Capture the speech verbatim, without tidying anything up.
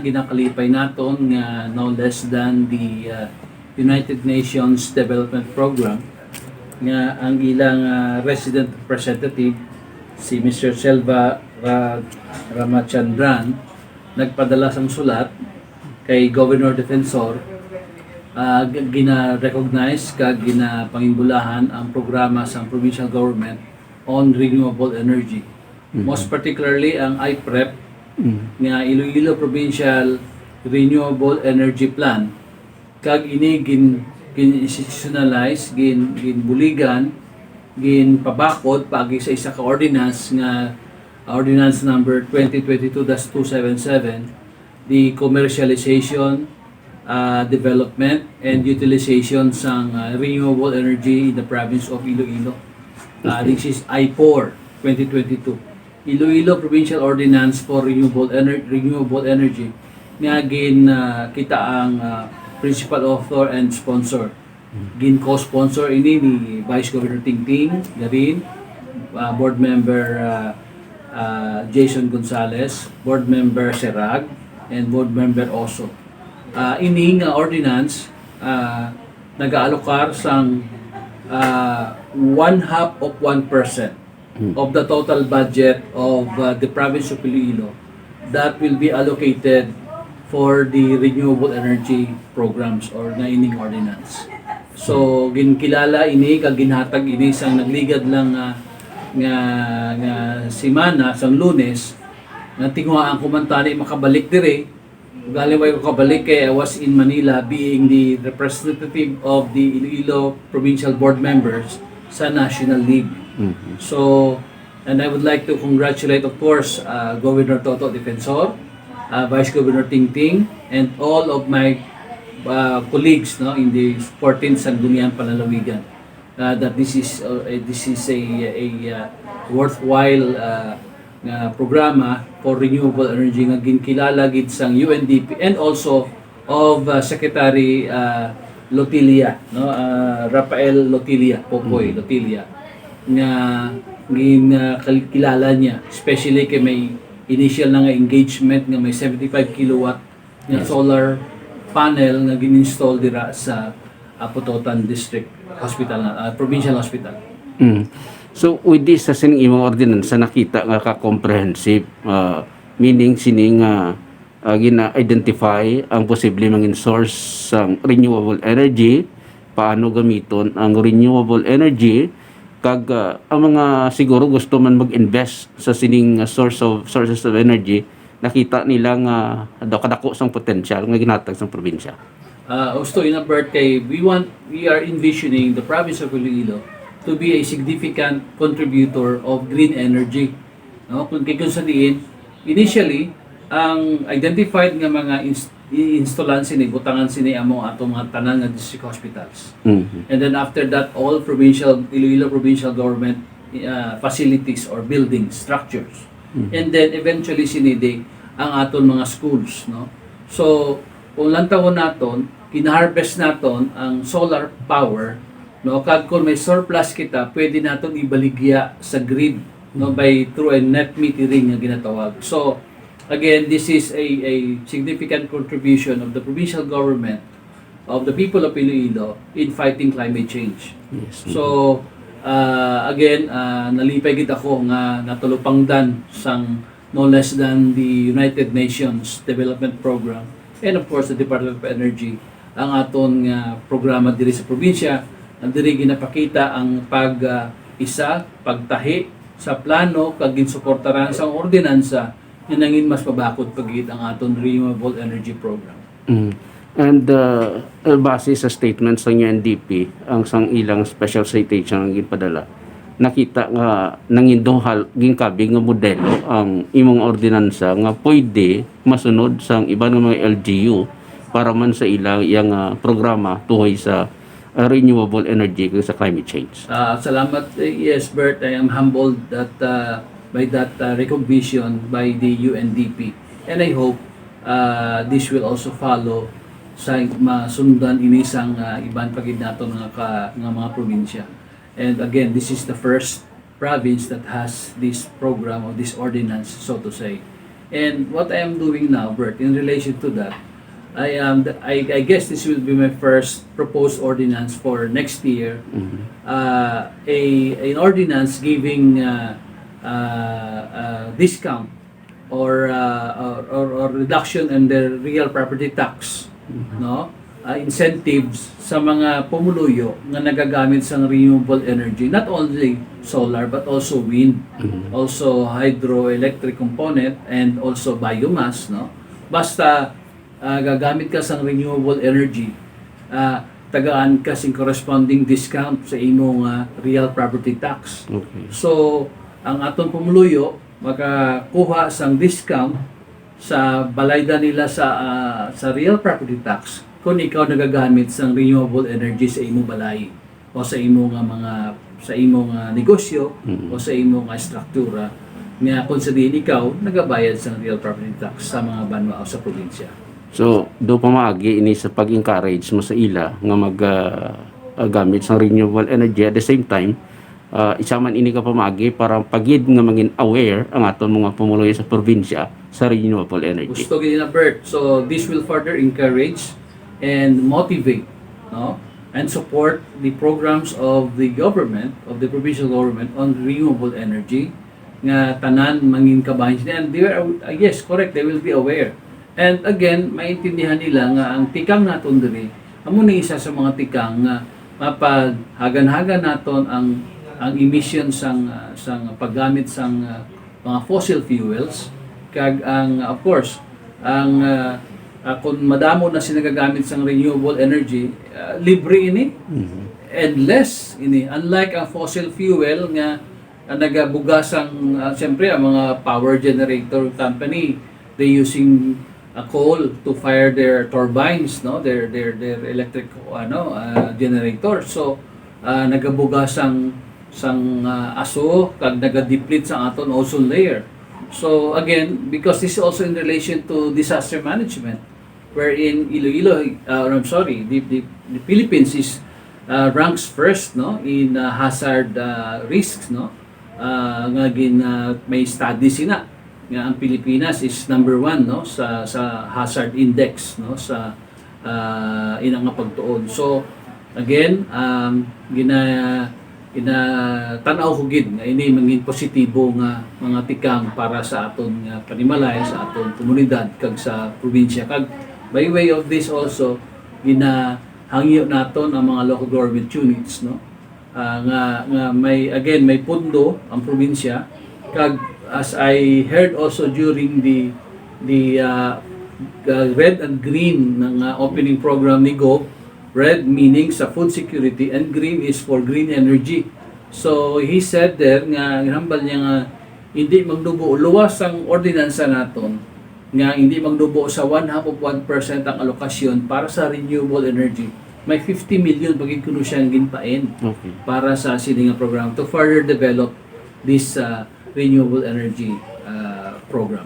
Ginakalipay naton nga no less than the, uh, United Nations Development Program, nga ang ilang, uh, resident representative, si Mister Selva Ra-, Ramachandran, nagpadala sang sulat kay Governor Defensor, uh, g-, gina-recognize kag ginapanginbulahan ang programa sang provincial government on renewable energy. Mhm. Most particularly ang I prep, Mm. nga Iloilo Provincial Renewable Energy Plan, kag ini gin-, gin-institutionalize, gin-, ginbuligan, ginpabakod paagi sa isa ka ordinance nga Ordinance Number twenty twenty-two dash two seven seven, the commercialization, uh, development, and utilization sang, uh, renewable energy in the province of Iloilo. Uh, this is I four twenty twenty-two. Iloilo Provincial Ordinance for Renewable Ener-, Renewable Energy nga gin, uh, kita ang, uh, principal author and sponsor. Gin-co-sponsor ini ni Vice Governor Tingting Garin, uh, Board Member, uh, uh, Jason Gonzales, Board Member Serag, and Board Member Oso. Uh, ini nga ordinance, uh, nag-aalokar sang, uh, one half of one percent Mm. of the total budget of, uh, the province of Iloilo that will be allocated for the renewable energy programs or nga ining ordinance. So, ginkilala ini kag ginhatag ini sang nagligad lang nga, nga, nga semana, sang Lunes, nga tinguhaan ko man tani makabalik diri. Ugali way ko kabalik kay I was in Manila being the representative of the Iloilo Provincial Board members sa National League. Mhm. So, and I would like to congratulate, of course, uh, Governor Toto Defensor, uh, Vice Governor Tingting, and all of my, uh, colleagues, no, in the fourteenth Sangguniang Panlalawigan, uh, that this is, uh, a, this is a, a, uh, worthwhile, uh, nga programa for renewable energy nga ginkilala gid sang U N D P and also of, uh, Secretary, uh, Lotilia, no? Uh, Rafael Lotilia, Popoy Mhm. Lotilia, nga gin, uh, kal-, kilala niya, especially kay may initial na nga engagement nga may seventy-five kilowatt nga Yes. solar panel nga gin-install dira sa, ah, Pototan District Hospital, ah, Provincial Hospital. Mm. So, with this, sa sining imong ordinansa, nakita nga ka-comprehensive, ah, meaning sining, ah, ah, gina-identify ang posible mangin source sang renewable energy, paano gamiton ang renewable energy, kag, ah, ang mga siguro gusto man mag-invest sa sining, ah, source of, sources of energy, nakita nila nga daw kadako sang potensyal nga ginhatag sang probinsya. Ah, gusto ina, Bert, kay we want, we are envisioning the province of Iloilo to be a significant contributor of green energy. No? Kung, kay kung sa diin, initially, ang identified nga mga ins-, i-installan sini, butangan sini amo atong mga tanan nga district hospitals. Mhm. And then after that, all provincial, Iloilo provincial government, ah, facilities or buildings, structures. Mhm. And then eventually sini di ang aton mga schools, no? So, kung lantawon naton, gina-harvest naton ang solar power, no? Kag kung may surplus kita, pwede naton ibaligya sa grid, no? Mhm. By through a net metering nga ginatawag. So, again, this is a, a significant contribution of the provincial government, of the people of Iloilo in fighting climate change. Yes. So, ah, again, ah, nalipay gid ako nga natalupangdan sang no less than the United Nations Development Program and, of course, the Department of Energy ang aton nga programa diri sa probinsya, nga diri ginapakita ang pag, ah, isa, pagtahi sa plano kag ginsuportaran sang ordinansa nga nangin mas mabakod pa gid ang aton renewable energy program. Mm. And, uh, uh, base sa statement sang U N D P, ang sang ilang special citation nga ginpadala, nakita nga nanginduhal, ginkabig nga modelo ang imong ordinansa nga pwede masunod sang iban nga mga L G U para man sa ilang, iyang, uh, programa tuhoy sa, uh, renewable energy kag sa climate change. Ah, salamat. Eh, yes, Bert, I am humbled that, uh, by that, uh, recognition by the U N D P. And I hope, uh, this will also follow sa masundan ini sang, uh, iban pa gid naton nga ka-, nga mga probinsya. And again, this is the first province that has this program or this ordinance, so to say. And what I am doing now, Bert, in relation to that, I am, I, I guess this will be my first proposed ordinance for next year. Mhm. Uh, a, an ordinance giving uh, uh, uh, discount or, uh, or, or, or reduction in the real property tax, no? Uh, incentives sa mga pumuluyo nga nagagamit sang renewable energy, not only solar but also wind, Mhm. also hydroelectric component, and also biomass, no? Basta ah, gagamit ka sang renewable energy, ah, tagaan ka sing corresponding discount sa imong ah, real property tax. Okay. So, ang aton pumuluyo makakuha sang discount sa balayda nila sa ah, sa real property tax kung ikaw nagagamit sang renewable energy sa imong balay o sa imo nga mga, sa imo nga negosyo Mm. o sa imo nga estruktura nga kung sa diin ikaw nagabayad sang real property tax sa mga banwa o sa probinsya. So, do pamaagi ini sa pag-encourage mo sa ila nga mag ah, ah, gamit sang renewable energy. At the same time, ah, isa man ini ka pamaagi para pagid nga mangin aware ang aton mga pumuluyo sa probinsya sa renewable energy. Gusto gid na, Bert. So this will further encourage and motivate, no, and support the programs of the government, of the provincial government on renewable energy nga tanan mangin kabahin sini. And they are, uh, yes, correct, they will be aware. And again, maintindihan nila nga ang tikang naton diri amo ni isa sa mga tikang nga mapaghagan-hagan naton ang ang emission sang ah, sang paggamit sang ah, mga fossil fuels, kag ang, of course, ang ah, ah, kung madamo na sila gagamit sang renewable energy, ah, libre ini, Mhm. and less ini, unlike ang fossil fuel nga ah, nagabuga sang ah, siyempre ang mga power generator company, they using a coal to fire their turbines, no, their their their electric, ano, ah, generator. So ah, nagabuga sang sang ah, aso kag nagadeplete sa aton ozone layer. So again, because this is also in relation to disaster management, wherein Iloilo, uh, or I'm sorry, the, the, the Philippines is uh, ranks first, no, in uh, hazard uh, risks, no, uh, nga gin uh, may study sina nga ang Pilipinas is number one, no, sa sa hazard index, no, sa uh, ina nga pagtuon. So again, um, gina ginatan-aw ko gid nga ini mangin positibo nga mga tikang para sa aton nga panimalay, sa aton komunidad, kag sa probinsya. Kag by way of this also, ginahangyo naton ang mga local government units, no? Ah, nga nga may, again, may pundo ang probinsya, kag as I heard also during the the ah, ah, red and green nga opening program ni Gov, red meaning sa food security and green is for green energy. So he said there nga ginhambal niya nga hindi magnubo, luwas ang ordinansa naton nga hindi magnubo sa one half of one percent ang alokasyon para sa renewable energy. May fifty million pa gid kuno siya ang ginpain Okay. para sa sini nga program to further develop this uh, renewable energy uh, program.